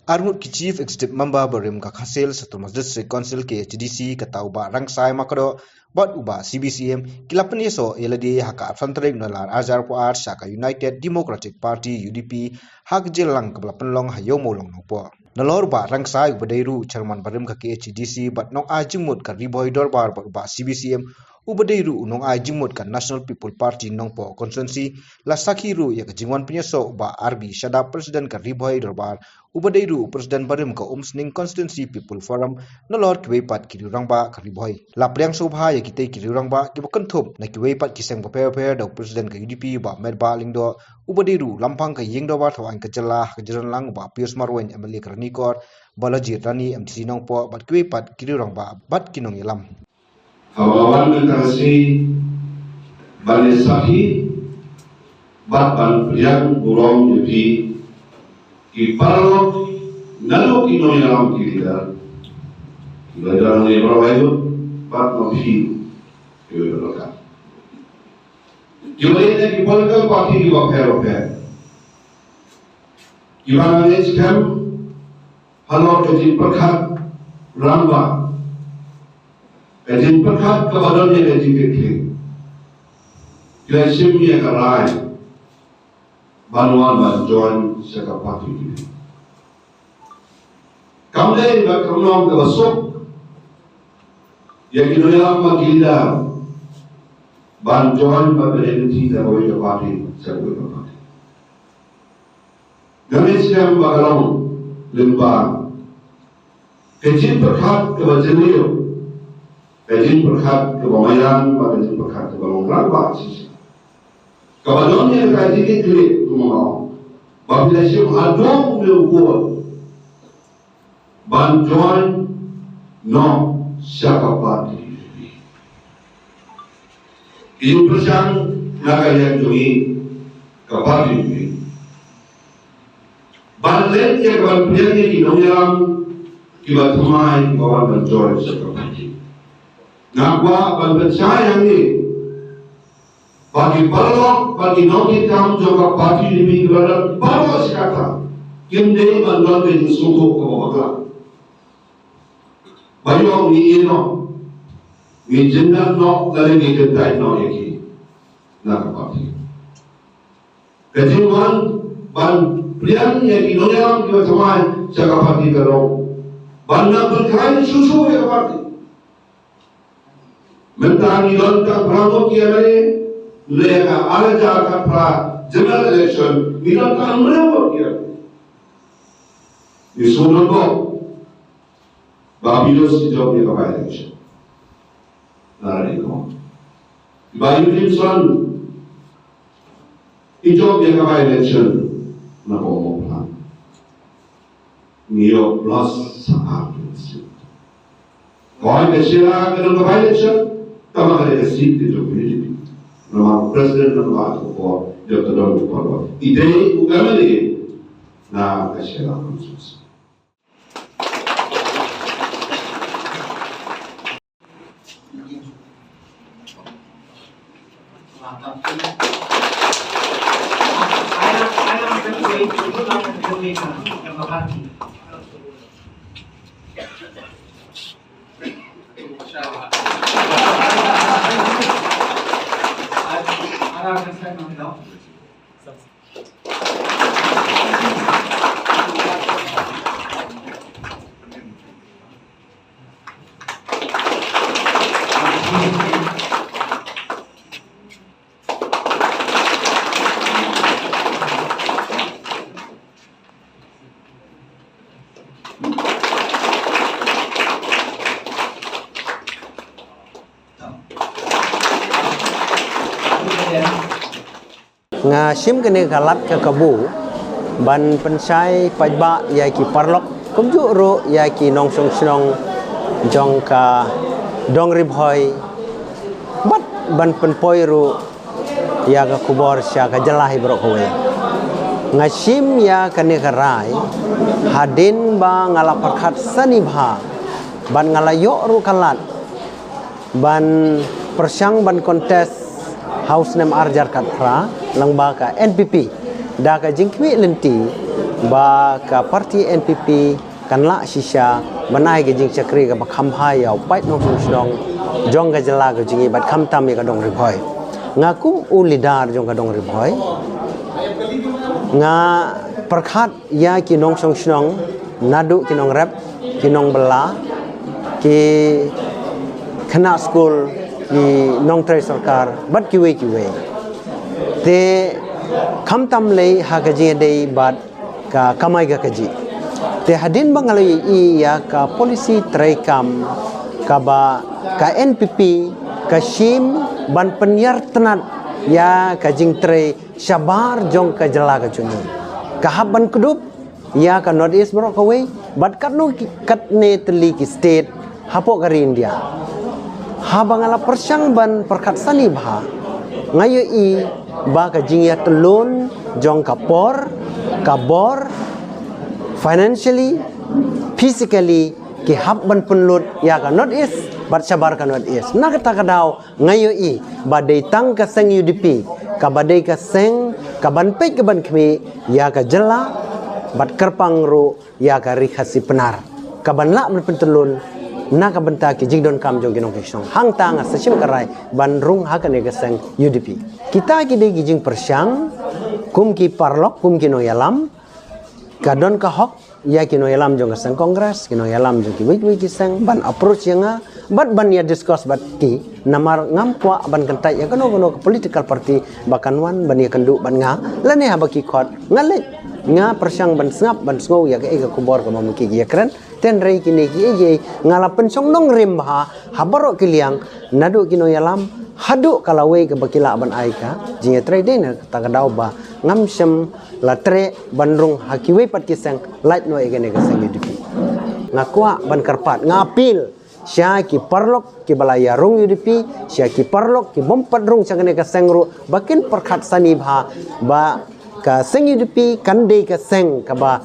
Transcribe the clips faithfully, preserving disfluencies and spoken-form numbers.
Arngut ki Chief Executive Member barim ka Khasi Hills Autonomous District Council, K H A D C, kata u Bah Rangshai Makdoh bad u Bah C B C M, ki la pynïasoh ïa lade ha ka arphew tarik Nailar arhajar arphew ar sha ka United Democratic Party, U D P, ha ka jingïalang kaba la pynlong ha Ïew Mawlong Nongpoh. Nalor u Bah Rangshai, uba dei ruh u Chairman barim ka K H A D C bad nongai jingmut ka Ri Bhoi Dorbar, bad u Bah C B C M, uba dei ruh u nongai jingmut ka National People Party Nongpoh Constituency, la sakhi ruh ïa ka jingwan pynïasoh u Bah R B Shadap, President ka Ri Bhoi Dorbar, uba dei ruh u President barim ka Umsning Constituency People Forum, nalor kiwei pat ki riew rangbah ka Ri Bhoi. La pdiang sngewbha ïa kitei ki riew rangbah kiba kynthup na kiwei pat ki seng bapher bapher da u President ka U D P, u Bah Metbah Lyngdoh, uba dei ruh u Lamphang ka Ïing Dorbar Thawaiñ ka Jylla ha ka jingïalang, u Bah Pius Marwein, M L A ka Ranikor, Balaji Rani, M D C Nongpoh, bad kiwei pat ki riew rangbah bad ki nongïalam. Haba nga wan mynta ka sngi ban ïa sakhi bad ban pdiang burom ïa phi, ki paralok naduh ki nongïalam, ki leader, ki leader nongïalam, bad ma phi, ki leader ka, kiba leit na ki political party kiba pher bapher, kiba nga ngeit skhem halor ka jingpyrkhat rangbah, ka jingpyrkhat kaba don ïa ka jingkitkhlieh, ki la shim ïa ka rai ban wan ban join sha ka party jong ngi. Kam dei ba kam long kaba suk ïa ki nongïalam bad ki leader ban join bad ban ïaid lynti na kawei ka party sha kawei ka party. Nga ngeit skhem ba ka long lyngba ka jingpyrkhat kaba jylliew, ka jingpyrkhat kaba maïan, bad ka jingpyrkhat kaba long rangbah shisha, kaba don ïa ka jingkitkhlieh, kumba nga ong, ba phi la shim haduh ne u kut ban join noh sha ka party. Ki ïa pyrshang na ka liang jong ngi, ka party jong ngi, ban leit ïa ka ban pdiang ïa ki nongïalam kiba thymmai kiba wan ban join sha ka party. Nga kwah ban pynshai hangne ba ki paralok bad ki nongkitkam jong ka party U D P kiba don baroh shi katta, kim dei ban don ka jingsngewthuh kaba bakla ba ïoh ngi ïeh noh, ngi jyndat noh lane ngi kyntait noh ïa ki na ka party. Ka jingwan ban pdiang ïa ki nongïalam kiba thymmai sha ka party ka long ban nang pynkhlaiñ shuh shuh ïa ka party. Mynta ngi don tang phra ngut ki M L A, lada ka ar hajar khatphra general election ngi don tang hynriew ngut ki M L A. Ngi sngewdon bok ba Bah Pius i jop ïa ka by-election na Ranikor. Bah Eugene Swan i jop ïa ka by-election na Mawphlang. Ngi ïoh plus sa ar constituency. Hooid, ka Shella ka don ka by-election, tangba ka dei ka seat ka jong ka U D P. Namar u president, namar ka por, ïoh ka don ka por. I dei u M L A na ka Shella constituency. Nga shim kane ka lad ka kabu ban pynshai paidbah ïa ki paralok, kumjuh ruh ïa ki nongshong shnong jong ka dong Ri Bhoi, bad ban pynpoi ruh ïa ka khubor sha ka jylla hi baroh kawei. Nga shim ïa kane ka rai hadien ba nga la pyrkhat sani bha bad nga la ïoh ruh ka lad ban pyrshang ban contest ha u snem ar hajar khatphra lyngba ka N P P da ka jingkhmih lynti ba ka party N P P kan lah shisha ban ai ka jingshakri kaba kham bha ïa u paid nongshong shnong jong ka jylla ka jong ngi bad khamtam ïa ka dong Ri Bhoi. Nga kum u leader jong ka dong Ri Bhoi, nga pyrkhat ïa ki nongshong shnong, naduh ki nongrep, ki nongbylla, ki khynnah skul, ki nongtrei sorkar bad kiwei kiwei. Te khamtam lei ha ka jingïadei bad ka kamai ka kajih. Te hadien ba nga la ïohi ïa ka policy treikam kaba ka N P P ka shim ban pynïartnat ïa ka jingtrei shabar jong ka jylla ka jong ngi, ka hap ban kdup ïa ka North East baroh kawei bad katno ki, katne tylli ki state hapoh ka ri India. Haba nga la pyrshang ban pyrkhat sani bha, nga ïohi ba ka jingïatyllun jong ka por, ka bor, financially, physically, ki hap ban pynlut ïa ka North East bad shabar ka North East. Na kata ka daw nga ïohi ba dei tang ka seng U D P kaba dei ka seng kaban peit kaban khmih ïa ka jylla bad kyrpang ruh ïa ka Ri Khasi Pnar kaban lah ban pyntyllun na ka bynta ki jingdonkam jong ki nongshong shnong. Hangta nga sa shim ka rai ban rung ha kane ka seng U D P. Kita ki dei ki jingpyrshang kum ki paralok, kum ki nongïalam, ka don ka hok ïa ki nongïalam jong ka seng Congress, ki nongïalam jong kiwei kiwei ki seng ban approach ïa nga bad ban ïa discuss bad ki. Namar ngam kwah ban kyntait ïa kano kano ka political party ba kan wan ban ïakynduh bad nga lane haba ki khot. Nga leit, nga pyrshang ban sngap ban sngew ïa kaei ka khubor kaba ma ki ki ïakren. Hynrei kine kiei kiei nga la pynshong nongrim bha ha baroh ki liang, naduh ki nongïalam haduh ka lawei kaba ki lah ban ai ka jingïatrei. Dei na kata ka daw ba ngam shym la treh ban rung ha kiwei pat ki seng, lait noh ïa kane ka seng U D P. Nga kwah ban kyrpad, nga appeal sha ki paralok kiba la ïa rung U D P, sha ki paralok ki bym pat rung sha kane ka seng ruh ba kin pyrkhat sani bha ba ka seng U D P kan dei ka seng kaba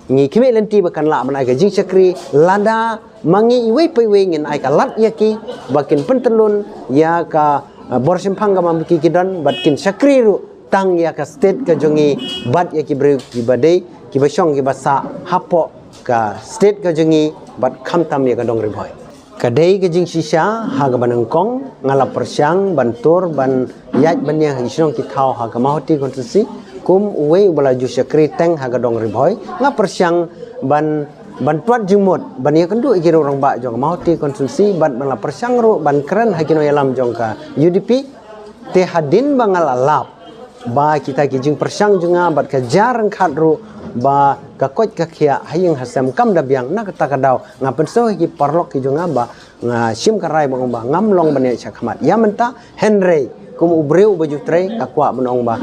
ngi khmih lynti ba kan lah ban ai ka jingshakri lada ma ngi iwei pa iwei ngin ai ka lad ïa ki ba kin pyntyllun ïa ka, eh, bor shemphang kaba ma ki ki don bad kin shakri ruh tang ïa ka state ka jong ngi bad ïa ki briew kiba dei kiba shong kiba sah hapoh ka state ka jong ngi bad khamtam ïa ka dong Ri Bhoi. Ka dei ka jingshisha ha kaba nyngkong nga la pyrshang ban tur ban ïaid ban ïeng ha ki shnong ki thaw ha ka Mawhati constituency kum uwei uba la ju shakri teng ha ka dong Ri Bhoi. Nga pyrshang ban, ban tuat jingmut ban ïakynduh ïa ki rangbah jong ka Mawhati constituency bad ban la pyrshang ruh ban kren ha ki nongïalam jong ka U D P. Te hadien ba nga la lap ba kita ki jingpyrshang jong nga bad ka jia ryngkat ruh ba ka koit ka khiah ha ïing ha sem kam da biang, na kata ka daw nga pynsngew ïa ki paralok ki jong nga ba nga shim ka rai ba ong ba ngam long ban ïaid shakhmat ïa mynta. Hynrei kum u briew uba ju trei nga kwah ban ong ba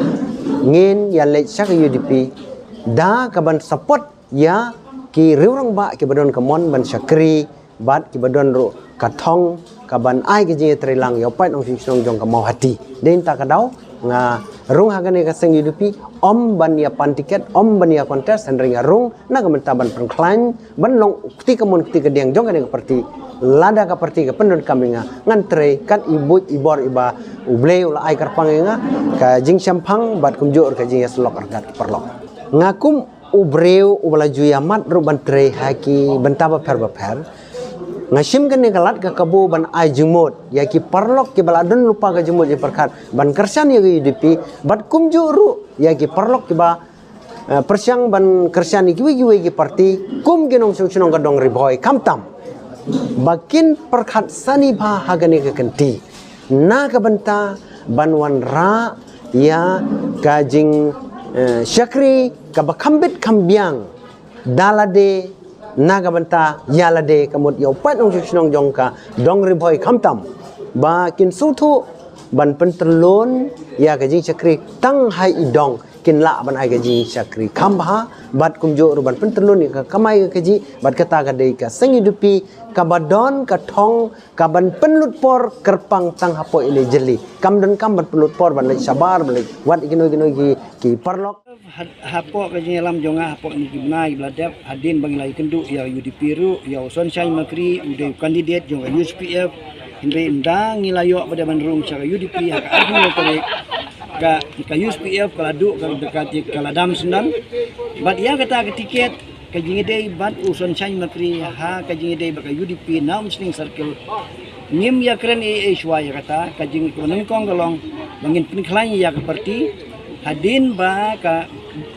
ngin ïa leit sha ka U D P da kaban support ïa ki rangbah kiba don ka mon ban shakri bad kiba don ruh ka thong kaban ai ka jingïatreilang ïa u paid nongshong shnong jong ka Mawhati. Dei na kata ka daw nga rung ha kane ka seng U D P, ym ban ïa pan tiket, ym ban ïa contest, hynrei nga rung na ka bynta ban pynkhlaiñ ban long kti kamon kti kadiang jong kane ka party. Lada ka party ka pyndonkam ïa nga, ngan trei kat i buit i bor iba U Blei u la ai kyrpang ïa nga, ka jingshemphang bad kumjuh ruh ka jingïasyllok ryngkat ki paralok. Nga kum u briew uba la ju ïamat ruh ban trei ha ki bynta bapher bapher, nga shim kane ka lad ka kabu ban ai jingmut ïa ki paralok kiba la don lypa ka jingmut jingpyrkhat ban kyrshan ïa ka U D P bad kumjuh ruh ïa ki paralok kiba, eh, pyrshang ban kyrshan ïa kiwei kiwei ki party kum ki nongshong shnong ka dong Ri Bhoi khamtam ba kin pyrkhat sani bha ha kane ka kynti na ka bynta ban wanrah ïa ka jing, eh, shakri kaba kham bit kham biang da lade na ka bynta ïa lade ka mut ïa u paid nongshong shnong jong ka dong Ri Bhoi khamtam ba kin sngewthuh ban pyntyllun ïa ka jingshakri tang ha i dong kin lah ban ai ka jingshakri kham bha bad kumjuh ruh ban pyntyllun ïa ka kamai ka kajih bad kata ka dei ka seng U D P kaba don ka thong kaban pynlut por kyrpang tang hapoh ine i jylliew. Kam donkam ban pynlut por ban leit shabar ban leit wad ïa kino kino ki, ki paralok. Had-, hapoh ka jingïalam jong nga hapoh kine ki bnai ba la dep hadien ba ngi la ïakynduh ïa U D P ruh, ïa u Sonshine Makri u dei u candidate jong ka U S P F. Hynrei ynda ngi la ïoh ba dei ban rung sha ka U D P ha ka arphew tarik Ka, ka U S P F ka la duh ka, ka, ka la dam sendang. Bad ïa kata ka tiket ka jingïadei bad u Sunshine Makri ha ka jingïadei bad ka U D P na Umsning Circle. Ngim ïakren ei ei shuwa ïa kata, ka jingkren nyngkong ka long ba ngin pynkhlaiñ ïa ka parti hadien ba ka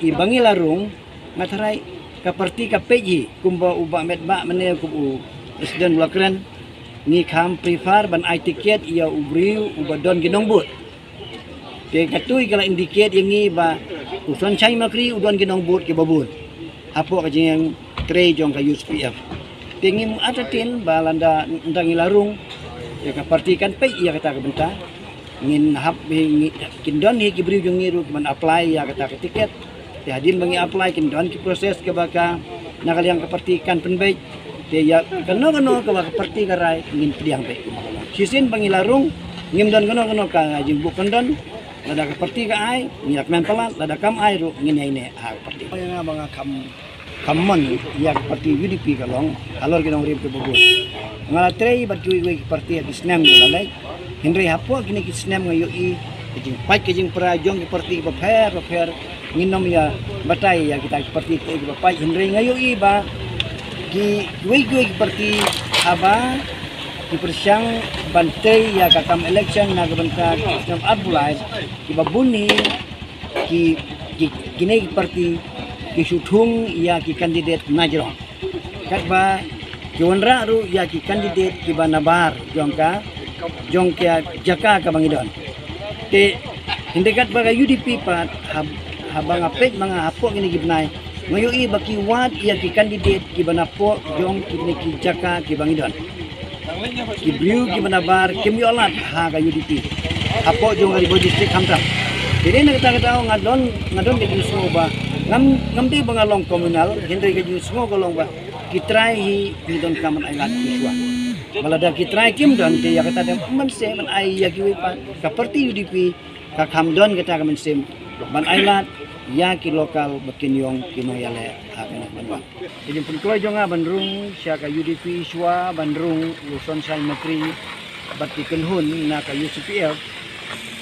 i ba ngi la rung. Nga tharai ka parti ka peit hi kumba u Bah Metbah mynne kum u president u la kren, ngi kham prefer ban ai tiket ïa u briew uba don ki nongbud. Te katei ka la indicate ïa ngi ba u Sunshine Makri u don ki nongbud kiba bun hapoh ka jingtrei jong ka U S P F. Te ngim entertain ba lada ynda ngi la rung, te ka parti kan peit ïa kata ka bynta. Ngin hap hi, ngi, kin don hi ki briew jong ngi ruh kiban apply ïa kata ka tiket. Te hadien ba ngi apply kin don ki process kaba ka na ka liang ka parti kan pynbeit. Te ïa kano kano kaba ka parti ka rai ngin pdiang beit. Shisien ba ngi la rung ngim don kano kano ka jingbuh kyndon. Lada ka parti ka ai ngi la kmen palat, lada kam ai ruh ngin ïaineh ha ka parti. Ïa nga ba nga kham kham mon ïa ka parti U D P ka long halor ki nongrim kiba bun. Nga la trei bad kiwei kiwei ki parti ha ki snem kiba la leit. Hynrei hapoh kine ki snem nga ïohi ka jingpait ka jingpra jong ki parti bapher bapher. Ngin ym ïa batai ïa kita ki parti kiba pait, hynrei nga ïohi ba kiwei kiwei ki parti haba ki pyrshang ban trei ïa ka kam election na ka bynta ki snem arphew lai, kiba bun hi ki, ki, kine ki parti ki shu thung ïa ki candidate na jrong. Katba ki wanrah ruh ïa ki candidate kiba nabar jong ka, jong ka jaka kaba ngi don. Te hynrei katba ka U D P pat, hab-, haba nga peit ma nga hapoh kine ki bnai, nga ïohi ba ki wad ïa ki candidate kiba napoh jong kine ki jaka kiba ngi don. Ki briew kiba nabar kim ïoh lad ha ka U D P hapoh jong ka Ri Bhoi District khamtam. Te dei na kata ka daw nga don, nga don ka jingsngew ba ngam, ngam dei ba nga long communal, hynrei ka jingsngew ka long ba ki trai hi, ngi donkam ban ai lad ki shuwa. Ba lada ki trai kim don, te ïa kata dei mynsiem ban ai ïa kiwei pat. Ka parti U D P ka kham don kata ka mynsiem ban ai lad ïa ki local ba kin ïong ki nongïaleh ha kane ka ban wan. Ka jingpynkloi jong nga ban rung sha ka U D P shuwa ban rung u Sunshine Makri bad ki kynhun na ka U S P F.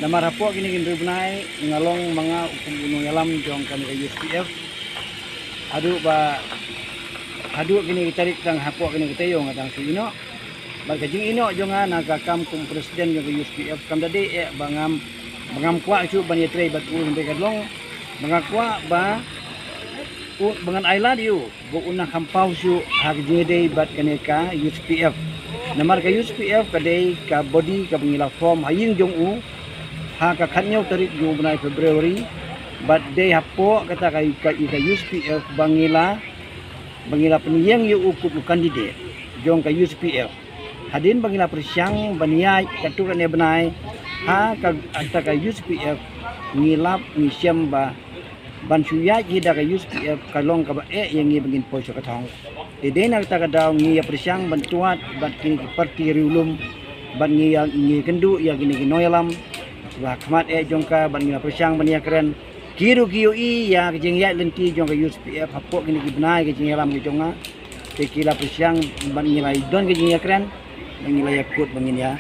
Namar hapoh kine ki hynriew bnai nga long ma nga u kum u nongïalam jong kane ka U S P F. Haduh ba, haduh kine ki tarik tang hapoh kane ka taïew nga dang shu ïehnoh. Bad ka jingïehnoh jong nga na ka kam kum president jong ka U S P F kam da dei eh ba ngam, ba ngam kwah shuh ban ïatrei bad u, hynrei ka long ba nga kwah ba u, ba ngan ai lad ïa u ba un nang kham paw shuh ha ka jingïadei bad kane ka U S P F. Namar ka U S P F ka dei ka body kaba ngi la form ha ïing jong u ha ka khathynñiew tarik jong u bnai February. Bad dei hapoh kata ka, ka, ka U S P F ba ngi la, ba ngi la pynïeng ïa u kum u candidate jong ka U S P F. Hadien ba ngi la pyrshang ban ïaid katto katne bnai ha ka, kata ka U S P F, ngi lap ngi shem ba ban shu ïaid hi da ka U S P F ka long kaba eh ïa ngi ba ngin poi sha ka thong. Te dei na kata ka daw ngi ïa pyrshang ban tuat bad kine ki parti riewlum, bad ngi ïa, ngi kynduh ïa kine ki nongïalam ba ha khmat eh jong ka, bad ngi la pyrshang ban ïakren. Ki ruh ki ïohi ïa ka jingïaid lynti jong ka U S P F hapoh kine ki bnai ka jingïalam ka jong nga. Te ki la pyrshang bad ngi la don ka jingïakren, bad ngi la ïakut ba ngin ïa,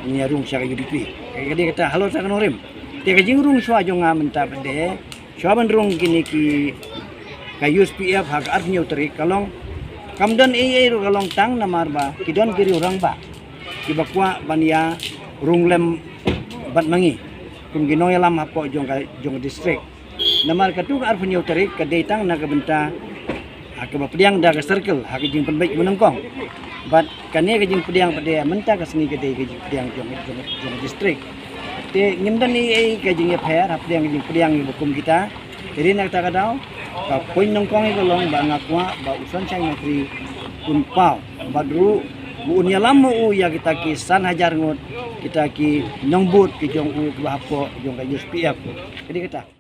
ngin ïa rung sha ka U D P. Ka dei kata halor sa ka nongrim. Te ka jingrung shuwa jong nga mynta pat de, shuwa ban rung kine ki, ka U S P F ha ka arphew hynñiew tarik ka long, kam don ei ei ruh, ka long tang namar ba ki don ki riew rangbah kiba kwah ban ïa rung lem bad ma ngi kum ki nongïalam hapoh jong ka, jong ka district. Namar katto ka arphew hynñiew tarik ka dei tang na ka bynta ha kaba pdiang da ka circle ha ka jingpynbeit kaba nyngkong. Bad kane ka jingpdiang pat de mynta ka sngi ka dei ka jingpdiang jong, jong, jong district. Te ngim don ei ei ka jingïapher hapdeng ka jingpdiang ïa ba kum kita. Te dei na kata ka daw ka point nyngkong hi ka long ba nga kwah ba u Sunshine Makri un paw bad ruh ba un ïalam ma u ïa kita ki san hajar ngut kita ki nongbud ki jong u kiba hapoh jong ka U S P F. Ka dei kata.